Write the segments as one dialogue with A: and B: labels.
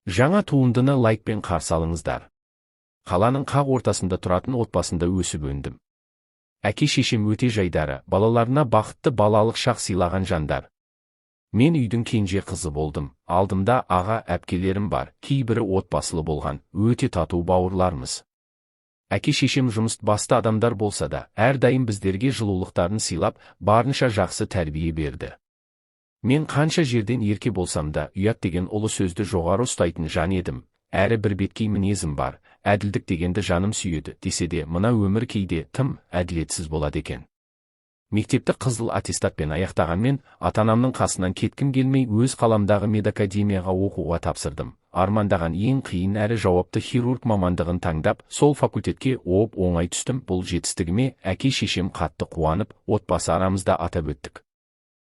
A: Жаңа туындыны лайкпен қарсы алыңыздар. Қаланың қақ ортасында тұратын отбасында өсіп өндім. Әке-шешем өте жайдары, балаларына бақытты балалық шақ сыйлаған жандар. Мен үйдің кенже қызы болдым. Алдымда аға әпкелерім бар, кейбірі отбасылы болған, өте тату бауырлармыз. Әке-шешем жұмыс басты адамдар болса да, әрдайым біздерге жылулықтарын сыйлап, барынша жақсы тәрбие берді. Мен қанша жерден ерке болсам да, ұят деген ұлы сөзді жоғары ұстайтын жан едім. Әрі бір беткей мінезім бар, әділдік дегенді жаным сүйеді, десе де, мына өмір кейде тым әділетсіз болады екен. Мектепті қызыл аттестатпен аяқтағанмен, ата-анамның қасынан кеткім келмей, өз қаламдағы медакадемияға оқуға тапсырдым. Армандаған ең қиын әрі жауапты хирург мамандығын таңдап, сол факультетке оп-оңай түстім. Бұл жетістігіме әке-шешем қатты қуанып, отбасы арамызда атап өттік.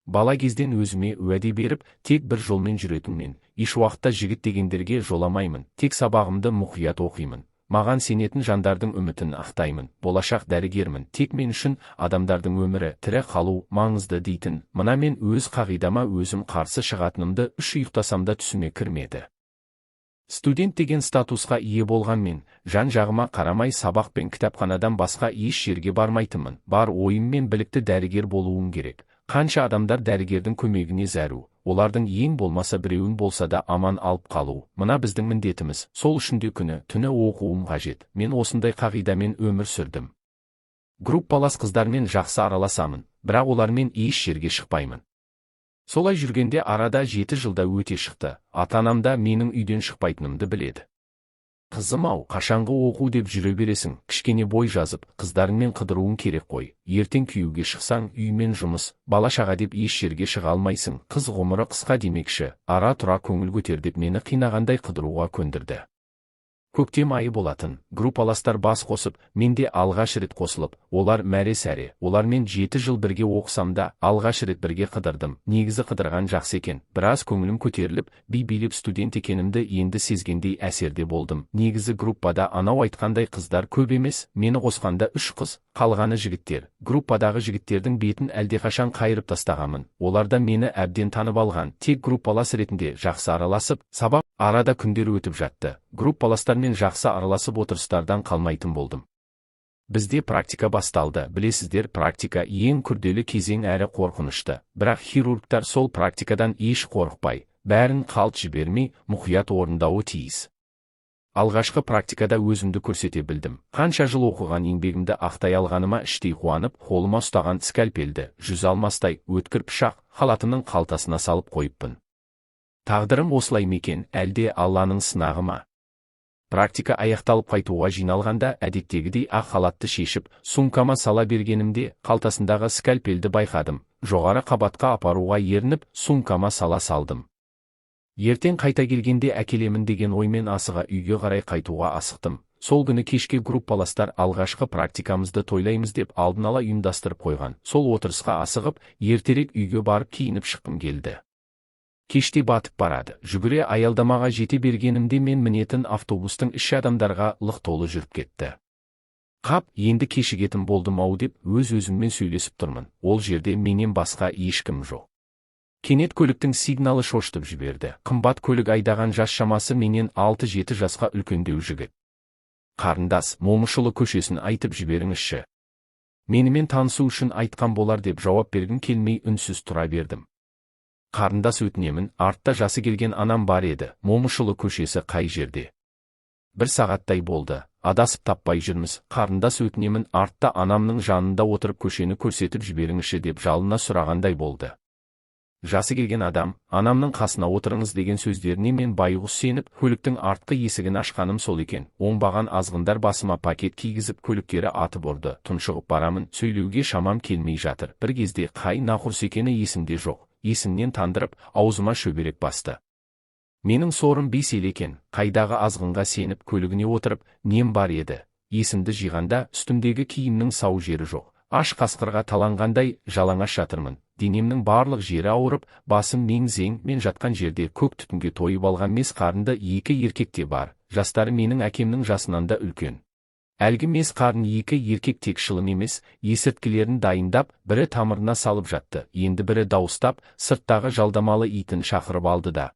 A: Бала кезден өзіме уәде беріп, тек бір жолмен жүретін мен, еш уақытта жігіт дегендерге жоламаймын, тек сабағымды мұқият оқимын. Маған сенетін жандардың үмітін ақтаймын, болашақ дәрігермін, тек мен үшін адамдардың өмірі, тірі қалу маңызды дейтін. Мына мен өз қағидама өзім қарсы шығатынымды үш ұйықтасам да түсіме кірмеді. Студент деген статусқа ие болғанмен, жан жағыма қарамай сабақ пен кітапханадан басқа еш жерге бармайтынмын. Бар ойыммен білікті дәрігер болуым керек. Қанша адамдар дәрігердің көмегіне зәру, олардың ең болмаса біреуін болса да аман алып қалу. Мына біздің міндетіміз, сол үшін де күні, түні оқуым қажет. Мен осындай қағидамен өмір сүрдім. Группалас қыздармен жақсы араласамын, бірақ олармен еш жерге шықпаймын. Солай жүргенде арада 7 жылда өте шықты. Ата-анам да менің үйден шықпайтынымды біледі. Қызым-ау, қашанғы оқу деп жүре бересің, кішкене бой жазып, қыздарыңмен қыдыруың керек қой. Ертең күйеуге шықсаң, үймен жұмыс, бала-шаға деп еш жерге шыға алмайсың, қыз ғұмыры қысқа демекші, ара-тұра көңіл көтер деп мені қинағандай қыдыруға көндірді. Көктем айы болатын, группаластар бас қосып, мен де алғаш рет қосылып, олар мәре-сәре, олармен 7 жыл бірге оқысам да, алғаш рет бірге қыдырдым. Негізі қыдырған жақсы екен, біраз көңілім көтеріліп, би билеп студент екенімді енді сезгендей әсерде болдым. Негізі группада анау айтқандай қыздар көп емес, мені қосқанда 3 қыз, қалғаны жігіттер. Группадағы жігіттердің бетін әлдеқашан қайырып тастағанмын. Олар да мені әбден танып алған, тек группалас ретінде жақсы араласып, сабақ арада күндер өтіп жатты. Группаластармен жақсы араласып отырыстардан қалмайтын болдым. Бізде практика басталды. Білесіздер, практика ең күрделі кезең әрі қорқынышты. Бірақ хирургтар сол практикадан еш қорықпай, бәрін қалт жібермей, мұқият орындауы тиіс. Алғашқы практикада өзімді көрсете білдім. Қанша жыл оқыған еңбегімді ақтай алғаныма іштей қуанып, қолыма ұстаған скальпелді, жүз алмастай өткір пышақ халатымның қалтасына салып қойыппын. Тағдырым осылай ма екен, әлде Алланың сынағы ма? Практика аяқталып қайтуға жиналғанда әдеттегідей ақ халатты шешіп, сумкама сала бергенімде қалтасындағы скальпелді байқадым. Жоғары қабатқа апаруға ерініп, сумкама сала салдым. Ертең қайта келгенде әкелемін деген оймен асыға үйге қарай қайтуға асықтым. Сол күні кешке группаластар алғашқы практикамызды тойлаймыз деп алдын ала ұйымдастырып қойған. Сол отырысқа асығып, ертерек үйге барып киініп шыққым келді. Кеште батып барады. Жүгіре аялдамаға жете бергенімде мен мінетін автобустың іші адамдарға лық толы жүріп кетті. Қап, енді кешігетін болдым ау деп өз-өзіммен сөйлесіп тұрмын. Ол жерде менен басқа ешкім жоқ. Кенет көліктің сигналы шошытып жіберді. Қымбат көлік айдаған жас шамасы менен 6-7 жасқа үлкендеу жігіт. Қарындас, Момышұлы көшесін айтып жіберіңізші. Менімен танысу үшін айтқан болар деп жауап бергім келмей үнсіз тұра бердім. Қарындас өтінемін, артта жасы келген анам бар еді, Момышұлы көшесі қай жерде? 1 сағаттай болды, адасып таппай жүрміз. Қарындас өтінемін, артта анамның жанында отырып көшені көрсетіп жіберіңізші деп жалына сұрағандай болды. Жасы келген адам, анамның қасына отырыңыз деген сөздеріне мен байғұс сеніп, көліктің артқы есігін ашқаным сол екен. Оңбаған азғындар басыма пакет кигізіп көліктері атып ұрды. Тұншығып барамын, сөйлеуге шамам келмей жатыр. Бір кезде қай нақұрыс екені есімде жоқ. Есімнен тандырып, аузыма шөберек басты. Менің сорым бес ел екен, қайдағы азғынға сеніп көлігіне отырып, нем бар еді. Есімді жиғанда үстімдегі киімнің сау жері жоқ. Аш қасқырға таланғандай жалаңаш жатырмын. Денемнің барлық жері ауырып, басым мең-зең, мен жатқан жерде көк түтінге тойып алған мес қарынды 2 еркек те бар. Жастары менің әкемнің жасынан да үлкен. Әлгі мес қарын 2 еркек тек шылым емес, есірткілерін дайындап, бірі тамырына салып жатты, енді бірі дауыстап, сырттағы жалдамалы итін шақырып алды да.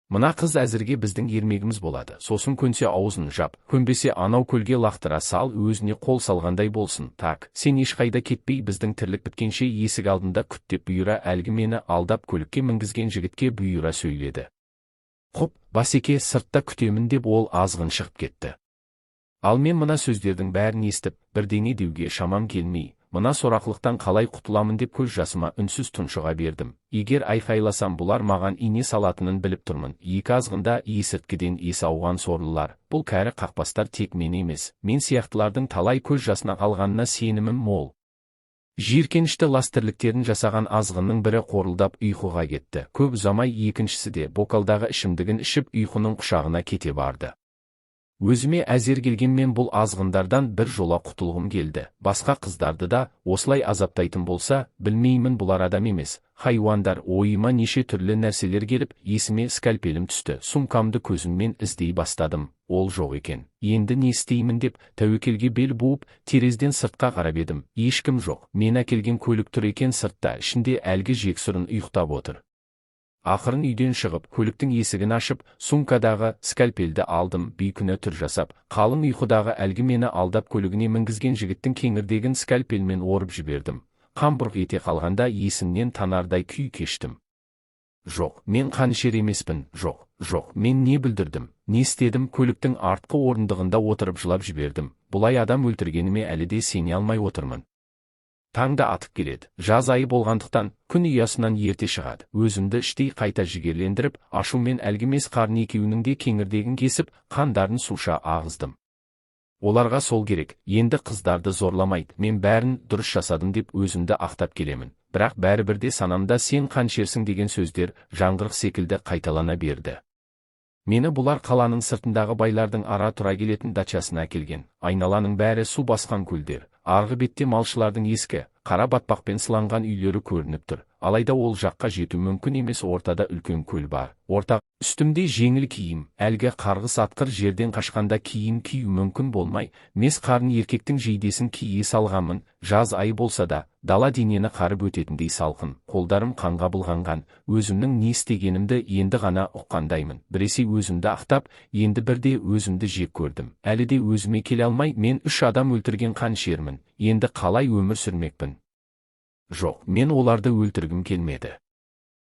A: Мына қыз әзірге біздің ермегіміз болады, сосын көнсе аузын жап, көнбесе анау көлге лақтыра сал, өзіне қол салғандай болсын. Так, сен ешқайда кетпей, біздің тірлік біткенше есік алдында күт деп бұйыра әлгі мені алдап көлікке мінгізген жігітке бұйыра сөйледі. Құп, басеке, сыртта күтемін деп ол азғын шығып кетті. Ал мен мына сөздердің бәрін естіп, бірдеңе деуге шамам келмей, мына сорақылықтан қалай құтыламын деп көз жасыма үнсіз тұншыға бердім. Егер айқайласам, бұлар маған ине салатынын біліп тұрмын. Екі азғында есірткіден есі ауған сорлылар. Бұл кәрі қақпастар тек мен емес, мен сияқтылардың талай көз жасына қалғанына сенімім мол. Жиіркенішті лас тірліктерін жасаған азғынның бірі қорылдап ұйқыға кетті. Көп ұзамай екіншісі де бокалдағы ішімдігін ішіп ұйқының құшағына кете барды. Өзіме әзер келген мен бұл азғындардан бір жола құтылғым келді. Басқа қыздарды да осылай азаптайтын болса, білмеймін, бұлар адам емес, хайуандар. Ойыма неше түрлі нәрселер келіп, есіме скальпелім түсті. Сумкамды көзіммен іздей бастадым. Ол жоқ екен. Енді не істеймін деп тәуекелге бел буып, терезеден сыртқа қарап едім. Ешкім жоқ. Мен әкелген көлік тұр екен сыртта, ішінде әлгі жексұрын ұйықтап отыр. Ақырын үйден шығып, көліктің есігін ашып, сумкадағы скальпелді алдым, бейкүнә түр жасап, қалың ұйқыдағы әлгі мені алдап көлігіне мінгізген жігіттің кеңірдегін скальпелмен орып жібердім. Қан бұрқ ете қалғанда есімнен танардай күй кештім. Жоқ, мен қанішер емеспін, жоқ, жоқ, мен не бүлдірдім, не істедім, көліктің артқы орындығында отырып жылап жібердім. Бұлай адам өлтіргеніме әлі де сене алмай отырмын. Таңда атып келеді. Жаз айы болғандықтан күн ұясынан ерте шығады. Өзімді іштей қайта жігерлендіріп, ашумен әлгі мес қарын екеуінің де кеңірдегін кесіп, қандарын суша ағыздым. Оларға сол керек, енді қыздарды зорламайды, мен бәрін дұрыс жасадым деп өзімді ақтап келемін. Бірақ бәрібір де санамда сен қаншерсің деген сөздер жаңғырық секілді қайталана берді. Мені бұлар қаланың сыртындағы байлардың ара тұра келетін дачасына әкелген. Айналаның бәрі су басқан көлдер. Арғы бетте малшылардың ескі, қара батпақпен сыланған үйлері көрініп тұр. Алайда ол жаққа жету мүмкін емес, ортада үлкен көл бар. Орта үстімде жеңіл киім, әлгі қарғыс атқыр жерден қашқанда киім кию мүмкін болмай, мес қарын еркектің жейдесін кие салғанмын. Жаз айы болса да, дала денені қарып өтетіндей салқын, қолдарым қанға былғанған, өзімнің не істегенімді енді ғана ұққандаймын. Біресе өзімді ақтап, енді бірде өзімді жек көрдім. Әлі де өзіме келе алмай, мен 3 адам өлтірген қанішермін. Енді қалай өмір сүрмекпін? Жоқ, мен оларды өлтіргім келмеді.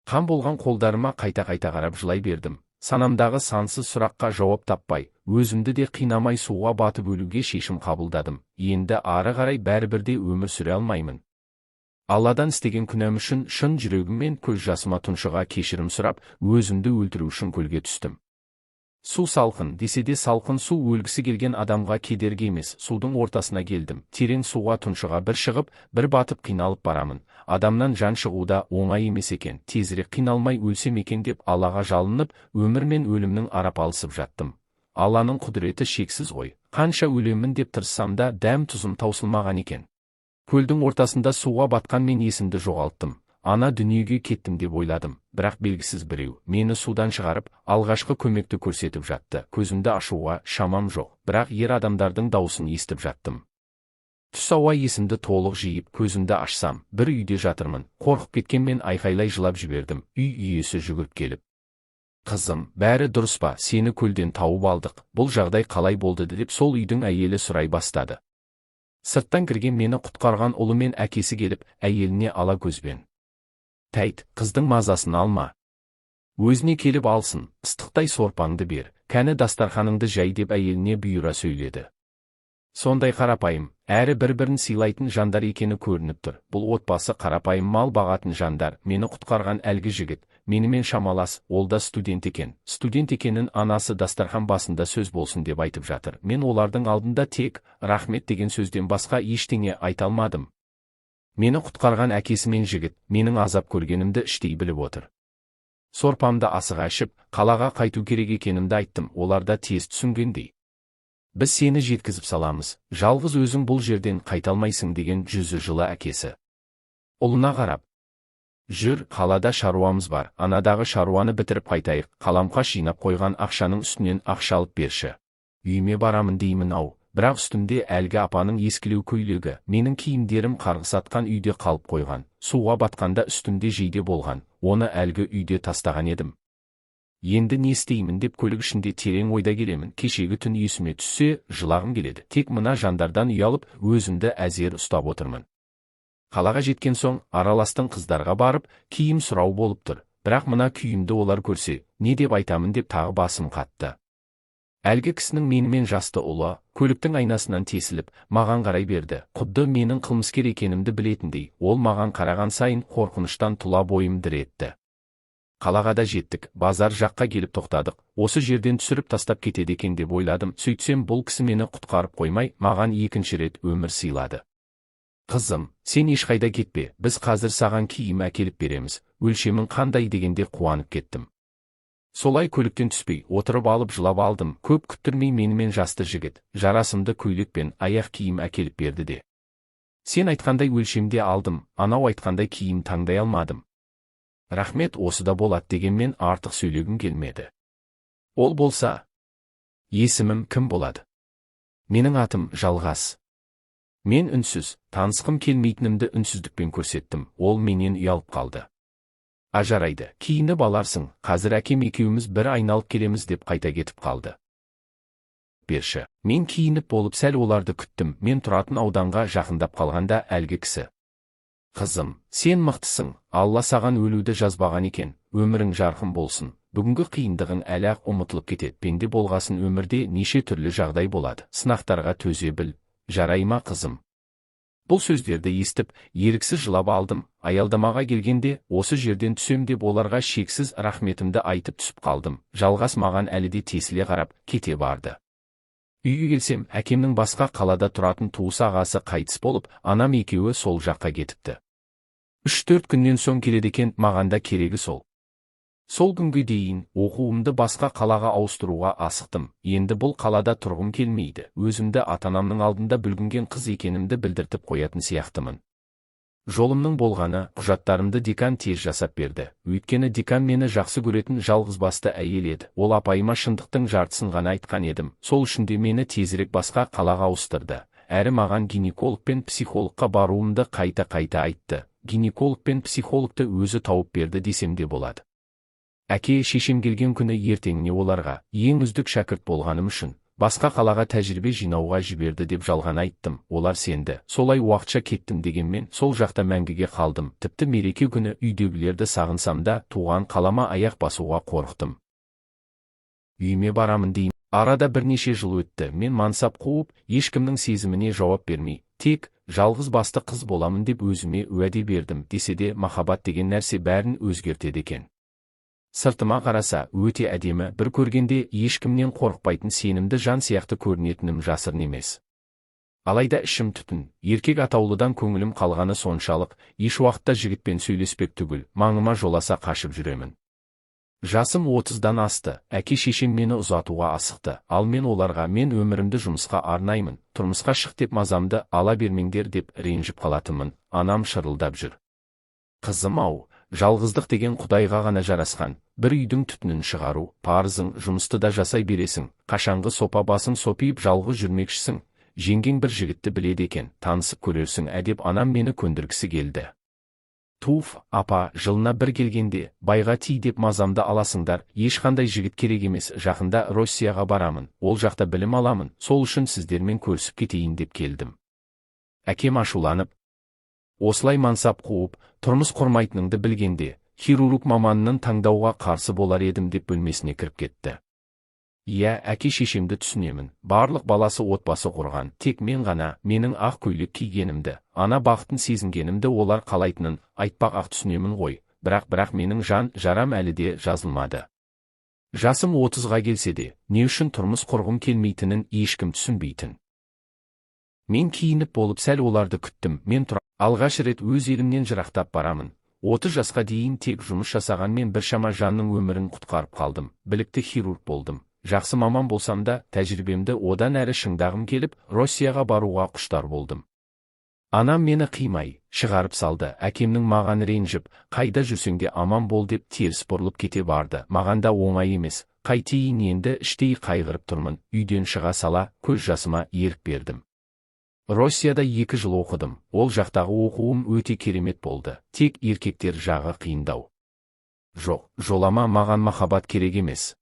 A: Қан болған қолдарыма қайта-қайта қарап жылай бердім. Санамдағы сансыз сұраққа жауап таппай, өзімді де қинамай суға батып өлуге шешім қабылдадым. Енді ары қарай бәрібір де өмір сүре алмаймын. Алладан істеген күнәм үшін шын жүрегіммен көз жасыма тұншыға кешірім сұрап, өзімді өлтіру үшін көлге түстім. Су салқын, десе де салқын су өлгісі келген адамға кедергі емес. Судың ортасына келдім. Терең суға тұншыға бір шығып, бір батып қиналып барамын. Адамнан жан шығуда оңай емес екен. Тезірек қиналмай өлсем екен деп Аллаға жалынып, өмір мен өлімнің арапалысып жаттым. Алланың құдіреті шексіз ғой. Қанша өлемін деп тырыссам да дәм тұзым таусылмаған екен. Көлдің ортасында суға батқан мен есімді жоғалттым. Ана дүниеге кеттім деп ойладым, бірақ белгісіз біреу мені судан шығарып, алғашқы көмекті көрсетіп жатты. Көзімді ашуға шамам жоқ, бірақ ер адамдардың даусын естіп жаттым. Түс ауа есімді толық жиып, көзімді ашсам, бір үйде жатырмын. Қорқып кеткен мен айқайлай жылап жібердім. Үй иесі жүгіріп келіп, «Қызым, бәрі дұрыс па? Сені көлден тауып алдық. Бұл жағдай қалай болды?» деп сол үйдің әйелі сұрай бастады. Сырттан кірген мені құтқарған ұлы мен әкесі келіп, әйеліне ала көзбен: «Тәйт, қыздың мазасын алма. Өзіне келіп алсын, ыстықтай сорпаңды бер, кәні дастарханыңды жай» деп әйеліне бұйыра сөйледі. Сондай қарапайым, әрі бір-бірін сыйлайтын жандар екені көрініп тұр. Бұл отбасы қарапайым мал бағатын жандар. Мені құтқарған әлгі жігіт менімен шамалас, ол да студент екен. Студент екенін анасы дастархан басында сөз болсын деп айтып жатыр. Мен олардың алдында тек рахмет деген сөзден басқа ештеңе айта алмадым. Мені құтқарған әкесі мен жігіт менің азап көргенімді іштей біліп отыр. Сорпамды асыға ішіп, қалаға қайту керек екенімді айттым. Олар да тез түсінгендей. «Біз сені жеткізіп саламыз, жалғыз өзің бұл жерден қайта алмайсың» деген жүзі жылы әкесі. Ұлына қарап: «Жүр, қалада шаруамыз бар, анадағы шаруаны бітіріп қайтайық, қаламқаш жинап қойған ақшаның үстінен ақша алып берші. Үйіме барамын деймін ау, бірақ үстімде әлгі апаның ескілеу көйлегі, менің киімдерім қарғыс атқан үйде қалып қойған, суға батқанда үстімде жейде болған, оны әлгі үйде тастаған едім. Енді не істеймін деп көлік ішінде терең ойда келемін. Кешегі түн есіме түссе, жылағым келеді. Тек мына жандардан ұялып, өзімді әзер ұстап отырмын. Қалаға жеткен соң, араластың қыздарға барып, киім сұрау болып тұр. Бірақ мына күйімді олар көрсе, не деп айтамын деп тағы басым қатты. Әлгі кісінің менімен жасты ұлы, көліктің айнасынан тесіліп, маған қарай берді. Құдды менің қылмыскер екенімді білетіндей, ол маған қараған сайын қорқыныштан тұла бойым дір етті. Қалаға да жеттік, базар жаққа келіп тоқтадық. Осы жерден түсіріп тастап кетеді екен деп ойладым. Сөйтсем, бұл кісі мені құтқарып қоймай, маған екінші рет өмір сыйлады. Қызым, сен ешқайда кетпе, біз қазір саған киім әкеліп береміз. Өлшемің қандай дегенде қуанып кеттім. Солай көліктен түспей, отырып алып жылап алдым. Көп күттірмей менімен жасты жігіт, жарасымды көйлек пен аяқ киім әкеліп берді де. Сен айтқандай өлшемде алдым, анау айтқандай киім таңдай алмадым. Рахмет, осы да болады дегенмен артық сөйлегім келмеді. Ол болса, есімім кім болады? Менің атым Жалғас. Мен үнсіз, танысқым келмейтінімді үнсіздікпен көрсеттім, ол менен ұялып қалды. Ажарайды, киініп аларсың, қазір әкем екеуміз бір айналып келеміз деп қайта кетіп қалды. Берші, мен киініп болып сәл оларды күттім, мен тұратын ауданға жақындап қалғанда әлгі кісі. Қызым, сен мықтысың, Алла саған өлуді жазбаған екен, өмірің жарқын болсын, бүгінгі қиындығың әлі-ақ ұмытылып кетеді, пенде болғасын өмірде неше түрлі жағдай болады, сынақтарға төзе біл, жарай ма қызым? Бұл сөздерді естіп, еріксіз жылап алдым, аялдамаға келгенде, осы жерден түсем деп оларға шексіз рахметімді айтып түсіп қалдым. Жалғас маған әлі де тесіле қарап, кете барды. Үйге келсем, әкемнің басқа қалада тұратын туысы ағасы қайтыс болып, анам екеуі сол жаққа кетіпті. 3-4 күннен соң келеді екен, маған да керегі сол. Сол күнге дейін оқуымды басқа қалаға ауыстыруға асықтым. Енді бұл қалада тұрғым келмейді. Өзімді ата-анамның алдында бүлгінген қыз екенімді білдіртіп қоятын сияқтымын. Жолымның болғаны, құжаттарымды декан тез жасап берді. Өйткені декан мені жақсы көретін жалғызбасты әйел еді. Ол апайыма шындықтың жартысын ғана айтқан едім. Сол үшін де мені тезірек басқа қалаға ауыстырды. Әрі маған гинеколог пен психологқа баруымды қайта-қайта айтты. Гинеколог пен психологты өзі тауып берді десем де болады. Әке шешем келген күні ертеңіне оларға ең үздік шәкірт болғаным үшін басқа қалаға тәжірибе жинауға жіберді деп жалған айттым. Олар сенді. Солай уақытша кеттім дегенмен сол жақта мәңгіге қалдым. Тіпті мереке күні үйдегілерді сағынсам да туған қалама аяқ басуға қорықтым. Үйіме барамын деймін. Арада бірнеше жыл өтті. Мен мансап қуып, ешкімнің сезіміне жауап бермей, тек жалғыз басты қыз боламын деп өзіме уәде бердім. Десе де махаббат деген нәрсе бәрін өзгертеді екен. Сыртыма қараса, өте әдемі, бір көргенде ешкімнен қорықпайтын сенімді жан сияқты көрінетінім жасырын емес. Алайда ішім түтін, еркек атаулыдан көңілім қалғаны соншалық, еш уақытта жігітпен сөйлеспек түгіл, маңыма жоласа қашып жүремін. Жасым 30-дан асты, әке шешем мені ұзатуға асықты, ал мен оларға мен өмірімді жұмысқа арнаймын, тұрмысқа шық деп мазамды ала бермеңдер деп ренжіп қалатынмын, анам шырылдап жүр. Қызым ау, жалғыздық деген Құдайға ғана жарасқан, бір үйдің түтінін шығару, парызың, жұмысты да жасай бересің, қашанғы сопа басың сопиып жалғыз жүрмекшісің, жеңгең бір жігітті біледі екен, танысып көрерсің әдеп анам мені көндіргісі келді. Туф, апа, жылына бір келгенде, байға ти деп мазамды аласыңдар, ешқандай жігіт керек емес, жақында Россияға барамын, ол жақта білім аламын, сол үшін сіздермен көрісіп кетейін деп келдім. Әкем ашуланып, осылай мансап қуып, тұрмыс құрмайтыныңды білгенде, хирург маманының таңдауға қарсы болар едім деп бөлмесіне кіріп кетті. Иә, әке шешемді түсінемін, барлық баласы отбасы құрған, тек мен ғана, менің ақ көйлек кигенімді, ана бақытын сезінгенімді олар қалайтынын айтпақ ақ түсінемін ғой, бірақ менің жан жарам әлі де жазылмады. Жасым 30-ға келсе де, не үшін тұрмыс құрғым келмейтінін ешкім түсінбейтін. Мен киініп болып сәл оларды күттім, мен алғаш рет өз елімнен жырақтап барамын. 30 жасқа дейін тек жұмыс жасаған мен біршама жанның өмірін құтқарып қалдым, білікті хирург болдым. Жақсы маман болсам да, тәжірибемді одан әрі шыңдағым келіп, Россияға баруға құштар болдым. Анам мені қимай, шығарып салды, әкемнің маған ренжіп, қайда жүрсең де аман бол деп теріс бұрылып кете барды. Маған да оңай емес, қайтейін енді іштей қайғырып тұрмын, үйден шыға сала, көз жасыма ерік бердім. Россияда 2 жыл оқыдым, ол жақтағы оқуым өте керемет болды, тек еркектер жағы қиындау. Жоқ, жолама, маған махаббат керек емес.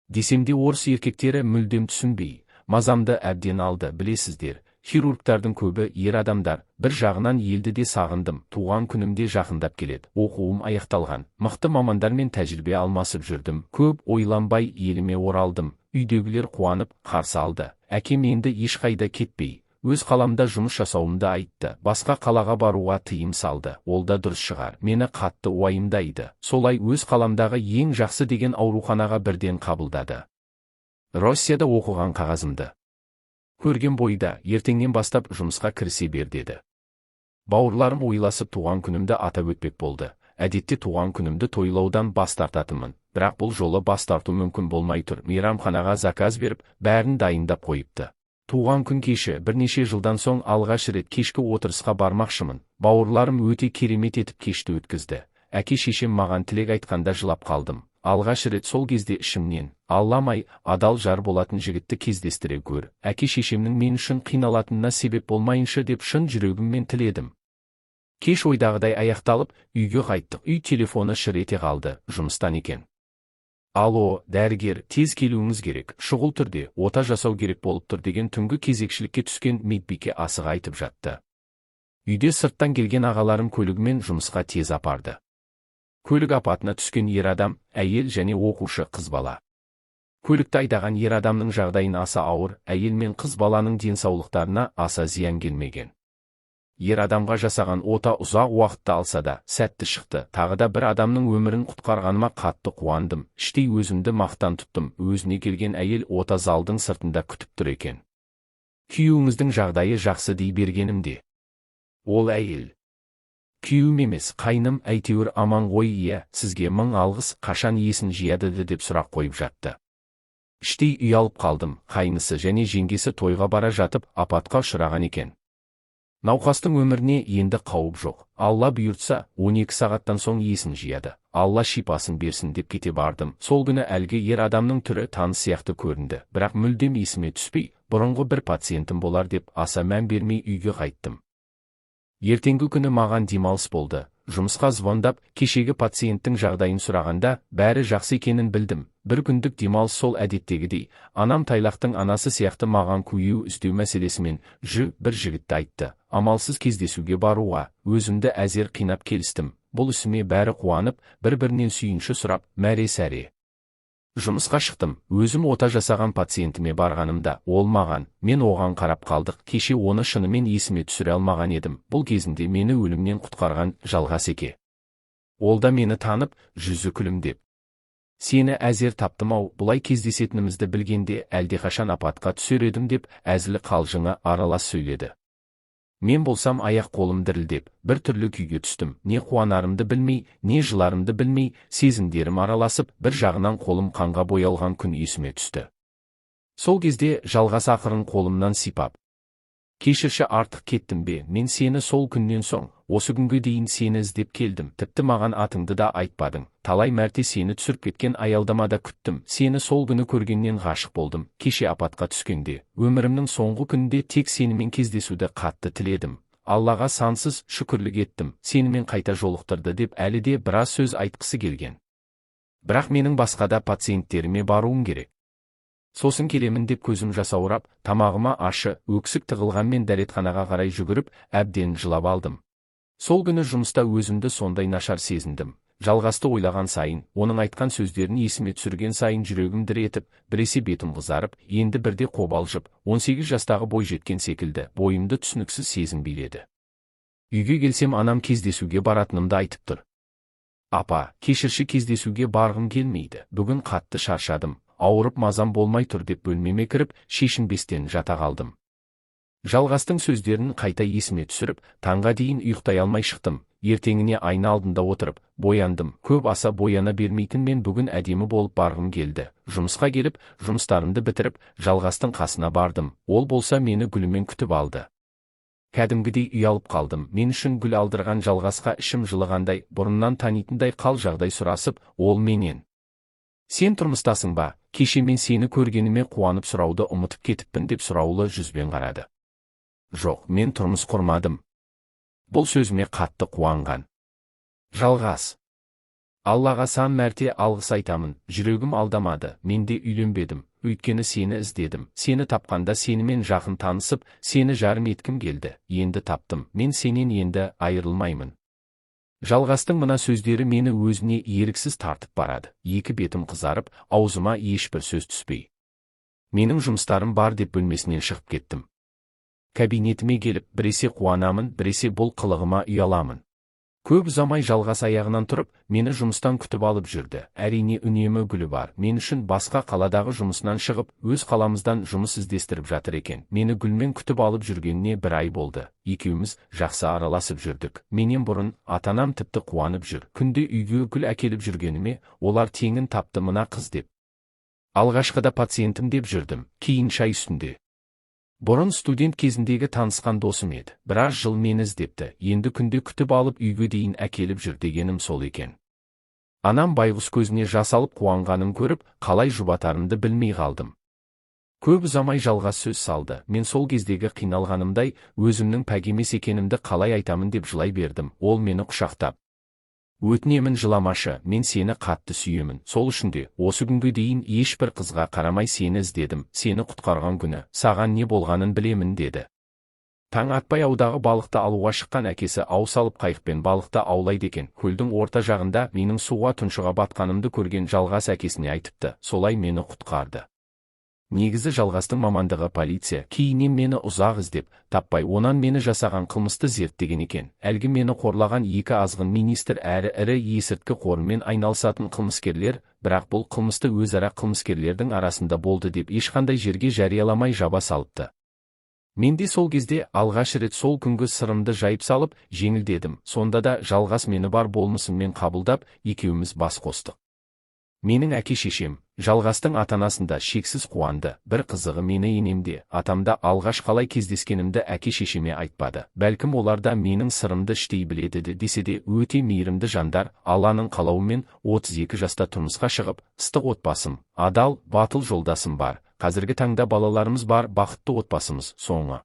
A: Десем де, орыс еркектері мүлдем түсінбей, мазамды әбден алды. Білесіздер, хирургтардың көбі ер адамдар. Бір жағынан елді де сағындым, туған күнім де жақындап келеді, оқуым аяқталған, мықты мамандармен тәжірибе алмасып жүрдім. Көп ойланбай еліме оралдым. Үйдегілер қуанып қарсы алды. Әкем енді ешқайда кетпей, өз қаламда жұмыс жасауымды айтты. Басқа қалаға баруға тыйым салды. Ол да дұрыс шығар, мені қатты уайымдайды. Солай өз қаламдағы ең жақсы деген ауруханаға бірден қабылдады. Россияда оқыған қағазымды көрген бойда, ертеңнен бастап жұмысқа кірісе бер деді. Бауырларым ойласып, туған күнімді атап өтпек болды. Әдетте туған күнімді тойлаудан бас тартатынмын, бірақ бұл жолы бас тарту мүмкін болмай тұр. Мейрамханаға заказ беріп, бәрін дайындап қойыпты. Туған күн кеші, бірнеше жылдан соң алғаш рет кешкі отырысқа бармақшымын. Бауырларым өте керемет етіп кешті өткізді. Әке шешем маған тілек айтқанда жылап қалдым. Алғаш рет сол кезде ішімнен: «Аллам-ай, адал жар болатын жігітті кездестіре көр, әке шешемнің мен үшін қиналатынына себеп болмайыншы», – деп шын жүрегіммен тіледім. Кеш ойдағыдай аяқталып, үйге қайттық. Үй телефоны шыр ете қалды, жұмыстан екен. «Алло, дәрігер, тез келуіңіз керек, шұғыл түрде ота жасау керек болып тұр», – деген түнгі кезекшілікке түскен медбике асыға айтып жатты. Үйде сырттан келген ағаларым көлігімен жұмысқа тез апарды. Көлік апатына түскен ер адам, әйел және оқушы қыз бала. Көлікті айдаған ер адамның жағдайын аса ауыр, әйел мен қыз баланың денсаулықтарына аса зиян келмеген. Ер адамға жасаған ота ұзақ уақытты алса да, сәтті шықты. Тағы да бір адамның өмірін құтқарғаныма қатты қуандым. Іштей өзімді мақтан тұттым. Өзіне келген әйел ота залдың сыртында күтіп тұр екен. «Күйеуіңіздің жағдайы жақсы», – дей бергенімде, ол әйел: «Күйеуім емес, қайным, әйтеуір аман ғой, иә, сізге мың алғыс, қашан есін жияды?» – деп сұрақ қойып жатты. Іштей ұялып қалдым. Қайнысы және жеңгесі тойға бара жатып апатқа ұшыраған екен. Науқастың өміріне енді қауіп жоқ. Алла бұйыртса, 12 сағаттан соң есін жияды. Алла шипасын берсін, деп кете бардым. Сол күні әлгі ер адамның түрі таныс сияқты көрінді, бірақ мүлдем есіме түспей, бұрынғы бір пациентім болар деп аса мән бермей үйге қайттым. Ертеңгі күні маған демалыс болды. Жұмысқа звондап, кешегі пациенттің жағдайын сұрағанда, бәрі жақсы екенін білдім. Бір күндік демалыс сол әдеттегідей. Анам Тайлақтың анасы сияқты маған күйеу іздеу мәселесімен жүр бір жігітті айтты. Амалсыз кездесуге баруға өзімді әзер қинап келістім. Бұл ісіме бәрі қуанып, бір-бірінен сүйінші сұрап, мәре-сәре. Жұмысқа шықтым. Өзім ота жасаған пациентіме барғанымда, ол маған, мен оған қарап қалдық. Кеше оны шынымен есіме түсіре алмаған едім. Бұл кезінде мені өлімнен құтқарған Жалғас еке. Ол да мені танып, жүзі күлімдеп: «Сені әзер таптым ау, бұлай кездесетінімізді білгенде әлдеқашан апатқа түсер едім», – деп әзілі қалжыңы аралас сөйледі. Мен болсам аяқ қолым дірілдеп, бір түрлі күйге түстім. Не қуанарымды білмей, не жыларымды білмей, сезімдерім араласып, бір жағынан қолым қанға боялған күн есіме түсті. Сол кезде Жалғас ақырын қолымнан сипап: «Кешірші, артық кеттім бе? Мен сені сол күннен соң осы күнге дейін сені іздеп келдім. Тіпті маған атыңды да айтпадың. Талай мәрте сені түсіріп кеткен аялдамада күттім. Сені сол күні көргеннен ғашық болдым. Кеше апатқа түскенде, өмірімнің соңғы күнінде тек сенімен кездесуді қатты тіледім. Аллаға сансыз шүкірлік еттім, сенімен қайта жолықтырды», – деп әлі де біраз сөз айтқысы келген. Бірақ менің басқа да пациенттеріме баруым керек, сосын келемін деп, көзім жасаурап, тамағыма ащы өксік тығылғанмен дәретханаға қарай жүгіріп, әбден жылап алдым. Сол күні жұмыста өзімді сондай нашар сезіндім. Жалғасты ойлаған сайын, оның айтқан сөздерін есіме түсірген сайын жүрегім дір етіп, біресе бетім қызарып, енді бірде қобалжып, 18 жастағы бойжеткен секілді бойымды түсініксіз сезім биледі. Үйге келсем, анам кездесуге баратынымды айтып тұр. «Апа, кешірші, кездесуге барғым келмейді. Бүгін қатты шаршадым, ауырып мазам болмай тұр», – деп бөлмеме кіріп, шешінбестен жата қалдым. Жалғастың сөздерін қайта есіме түсіріп, таңға дейін ұйықтай алмай шықтым. Ертеңіне айна алдында отырып, бояндым. Көп аса бояна бермейтін мен бүгін әдемі болып барғым келді. Жұмысқа келіп, жұмыстарымды бітіріп, Жалғастың қасына бардым. Ол болса мені гүлімен күтіп алды. Кәдімгідей ұялып қалдым. Мен үшін гүл алдырған Жалғасқа ішім жылығандай, бұрыннан танитындай қал жағдай сұрасып, ол менен: «Сен тұрмыстасың ба? Кеше мен сені көргеніме қуанып сұрауды ұмытып кетіппін», – деп сұраулы жүзбен қарады. «Жоқ, мен тұрмыс құрмадым». Бұл сөзіме қатты қуанған Жалғас: Аллаға сан мәрте алғыс айтамын, жүрегім алдамады, мен де үйленбедім, өйткені сені іздедім, сені тапқанда сенімен жақын танысып, сені жарым еткім келді, енді таптым, мен сенен енді айырылмаймын. Жалғастың мына сөздері мені өзіне еріксіз тартып барады, екі бетім қызарып, аузыма ешбір сөз түспей. Менің жұмыстарым бар деп бөлмесінен шығып кеттім. Кабинетіме келіп, біресе қуанамын, біресе бұл қылығыма ұяламын. Көп ұзамай Жалғас аяғынан тұрып, мені жұмыстан күтіп алып жүрді. Әрине үнемі гүлі бар. Мен үшін басқа қаладағы жұмысынан шығып, өз қаламыздан жұмыс іздестіріп жатыр екен. Мені гүлмен күтіп алып жүргеніне бір ай болды. Екеуміз жақсы араласып жүрдік. Менен бұрын ата-анам тіпті қуанып жүр. Күнде үйге гүл әкеліп жүргеніме, олар теңін тапты мына қыз деп. Алғашқыда пациентім деп жүрдім, кейін шай үстінде. Бұрын студент кезіндегі танысқан досым еді. Біраз жыл мені іздепті, енді күнде күтіп алып үйге дейін әкеліп жүр дегенім сол екен. Анам байғұс көзіне жас алып қуанғанын көріп, қалай жұбатарымды білмей қалдым. Көп ұзамай Жалғас сөз салды. Мен сол кездегі қиналғанымдай, өзімнің пәк емес екенімді қалай айтамын деп жылай бердім. Ол мені құшақтап: "Өтінемін, жыламашы, мен сені қатты сүйемін. Сол үшін де осы күнге дейін ешбір қызға қарамай сені іздедім, сені құтқарған күні саған не болғанын білемін" деді. Таң атпай аудағы балықты алуға шыққан әкесі ау салып қайықпен балықты аулайды екен. Көлдің орта жағында менің суға тұншыға батқанымды көрген Жалғас әкесіне айтыпты, солай мені құтқарды. Негізі Жалғастың мамандығы полиция, кейіннен мені ұзақ іздеп, таппай, онан мені жасаған қылмысты зерттеген екен. Әлгі мені қорлаған екі азғын министр әрі ірі есірткі қорымен айналысатын қылмыскерлер, бірақ бұл қылмысты өзара қылмыскерлердің арасында болды деп ешқандай жерге жарияламай жаба салыпты. Мен де сол кезде алғаш рет сол күнгі сырымды жайып салып, жеңілдедім. Сонда да Жалғас мені бар болмысыммен қабылдап, екеуміз бас қостық. Менің әке-шешем, Жалғастың ата-анасында шексіз қуанды. Бір қызығы мені енемде, атамда алғаш қалай кездескенімді әке-шешеме айтпады. Бәлкім олар да менің сырымды іштей біледі десе де өте мейірімді жандар. Алланың қалауымен 32 жаста тұрмысқа шығып, ыстық отбасым, адал, батыл жолдасым бар. Қазіргі таңда балаларымыз бар, бақытты отбасымыз. Соңы.